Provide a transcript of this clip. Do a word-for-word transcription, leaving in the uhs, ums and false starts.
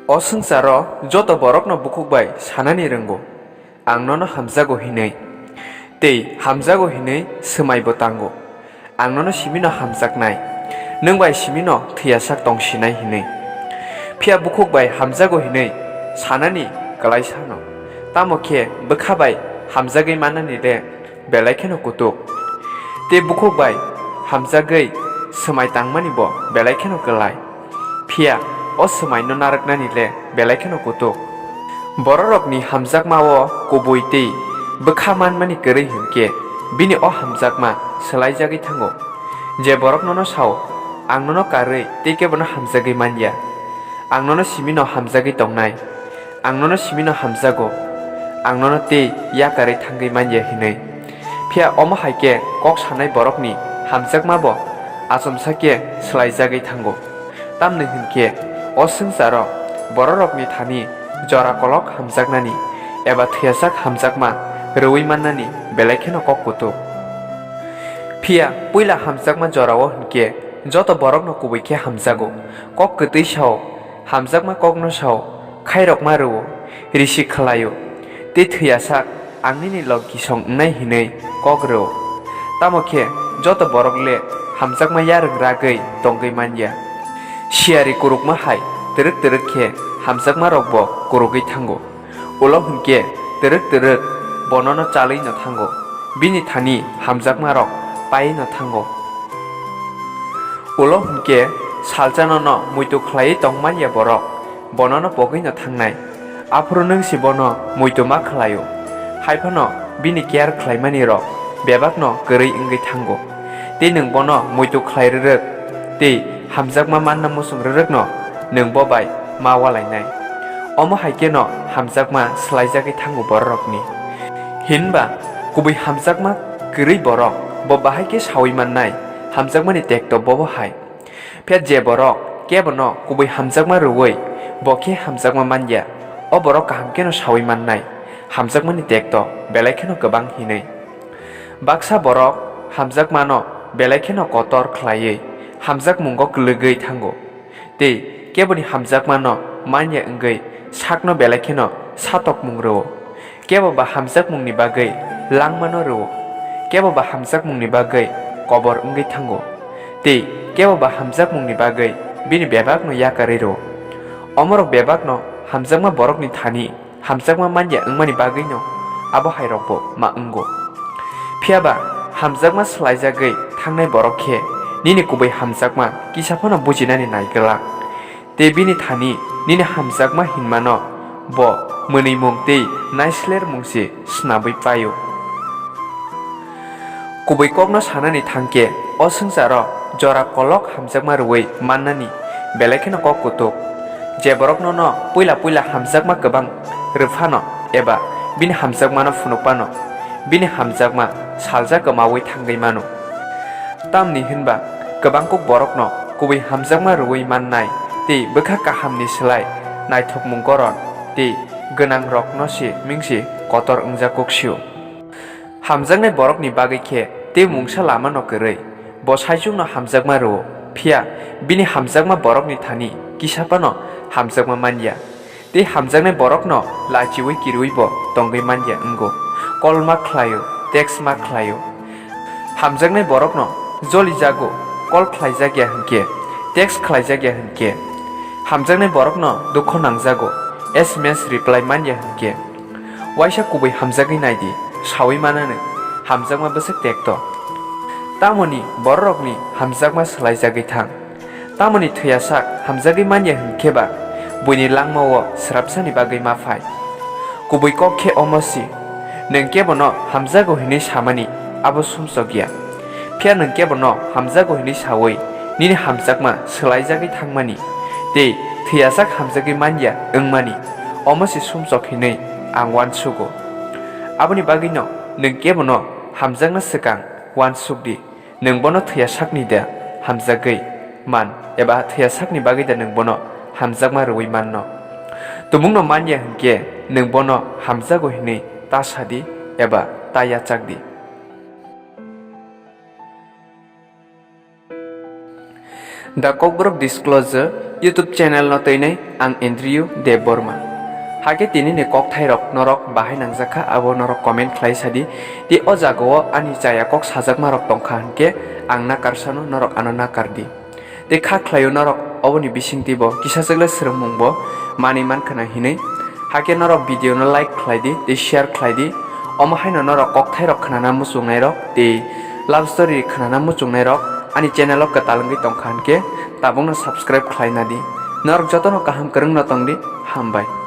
O swngcharo joto borokno bukhuk bai sanani rwngo, "Ang nono hamjago," hinwi, tei "Hamjago," hinwi swmaibo tango. Ang nono simino hamjaknai, nwng bai simino thwiyasak tongsinai hinwi. Phiya bukhuk bai hamjago hinwi sanani kwlaisano, tamo khe bwkha bai hamjagwi mannani le belai kheno kutuk. Tei bukhuk bai hamjagwi swmai tangmani bo belai kheno kwlai. Phiya o swmaino narwknani le belai kheno kutuk. Bororokni hamjakma-o kubui tei bwkha manmani kwrwi hinkhe bini o hamjakma swlaijagwi thango. Je borok nono sao, "Ang nono karwi tei kebono hamjagwi man ya. Ang nono simino hamjagwi tongnai. Ang nono simino hamjago. Ang nono tei yakarwi thangwi man ya," hinwi. Phiya omo hai khe kok sanai borokni hamjakma bo achomsa khe swlaijagwi thango. Tamni hwn khe o swngcharo bororokni thani jora kolok hamjaknani eba thwiyasak hamjakma rwui mannani belai kheno kok kutuk. Phiya puila hamjakma jorao hwn khe joto borokno kubui khe hamjago. Kok kwtwi sao, hamjakma kokno sao, khairokma rwo, risi khlaio, tei thwiyasak, "Ang nini logisong wngnai," hinwi kok rwo. Tamo khe joto borok le hamjakma yarwng ragwi tongwi man ya. Siyari kurukma hai twrwk twrwk khe hamjakma rokbo kurugwi thango. Ulo hwn khe twrwk twrwk bonono chalwi no thango, bini thani hamjakma rok paiwi no thango. Ulo hwn khe salsa nono muitu khlaiwi tong man ya borok, bonono pogwi no thangnai. Aphuru nwng se bono muitu ma khlaio, hai phano bini care khlaimani rok bebak no kwrwi wngwi thango. Tei nwng bono muitu khlai rwrwk tei hamjakma manna muchung rwrwkno nwng bo bai ma walainai. Omo hai kheno hamjakma swlaijagwi thango bororokni. Hinba kubui hamjakma kwrwi borok bo bahai khe saui mannai, hamjakmani tekto bobo hai. Phiya je borok kebono kubui hamjakma rwui bo khe hamjakma man ya, o borok kaham kheno saui mannai, hamjakmani tekto belai kheno kwbang hinwi. Baksa borok hamjakmano belai kheno kotor khlaiwi hamjakmungo kwlwgwi thango, tei keboni hamjakmano man ya wngwi sakno belai kheno satokmung rwo. Kebo ba hamjakmungni bagwi langmano rwo, kebo ba hamjakmungni bagwi kobor wngwi thango, tei kebo ba hamjakmungni bagwi bini bebakno yakarwi rwo. Omorok bebakno hamjakma borokni thani hamjakma man ya wngmani bagwino abo hairokbo ma wngo. Phiya ba hamjakma swlaijagwi thangnai borok khe nini kubui hamjakma kisa phano bujinani nai glak, tei bini thani nini hamjakma hinmano bo mwnwimung tei naislermung se snabwi paio. Kubui kokno sanani thangkhe, o swngcharo jora kolok hamjakma rwui mannani belai kheno kok kutuk. Je borok nono puila puila hamjakma kwbang rwphano eba bini hamjakmano phunukphano, bini hamjakma salsa kwmaui thangwi mano. Tamni hwnba kwbangkuk borokno kubui hamjakma rwui mannai tei bwkha kahamni slai naithokmung goron tei gwnangrokno se mingsi kotor wngjak kuk sio. Hamjaknai borokni bagwi khe tei mungsa lamano kwrwi, bo saichungno hamjakma rwo, phiya bini hamjakma borokni thani kisa phano hamjakma man ya. Tei hamjaknai borokno lachiui kiriui bo tongwi man ya wngo, kol ma khlaio, text ma khlaio. Hamjaknai borokno jolijago, kol khlaijak ya hwnkhe, text khlaijak ya hwnkhe. Hamjaknai borokno dukho nangjago, S M S reply man ya hwnkhe. Waisa kubui hamjagwi nai di, saui mananw, hamjakma bwswk tekto. Tamoni bororokni hamjakma swlaijagwi thang. Tamoni thwiyasak hamjagwi man ya hwnkhe ba, buini langma-o swrapsani bagwi ma phai. Kubui kok khe omo si, nwng kebono hamjago hwnwi samani abo sumsok ya. Phiya nwng kebono hamjago hwnwi saui nini hamjakma swlaijagwi thangmani tei thwiyasak hamjagwi man ya wngmani, omo se sumsok hwnwi ang uansugo. Aboni bagwino nwng kebono hamjakna swkang uansuk di, nwng bono thwiya sakni da hamjagwi man, eba thwiya sakni bagwi da nwng bono hamjakma rwui manno? Tumungno man ya hwnkhe, nwng bono hamjago hwnwi ta sa di eba ta yachak di. The Kokborok Disclosure, YouTube channel no twinai ang Andrew Debbarma. Hakhe tini ni kokthai rok norok bahai nangjakha, abo norok comment khlai sadi. Tei o jaga o ani chaya kok sajakma rok tongkha hinkhe ang nakar sano, norok ano nakar di. Tei kha khlaio norok oboni bisingtwi bo kisa chwkle swrwngmung bo manwi mankha na hinwi. Hakhe norok video no like khlai di tei share khlai di. Omo haino norok kokthai rok khnana muchungnai rok tei love story khnana muchungnai rok ani channel o kwtal wngwi tongkha hinkhe tabukno subscribe khlai na di. Norok jotono kaham kwrwngno tong di. Hambai.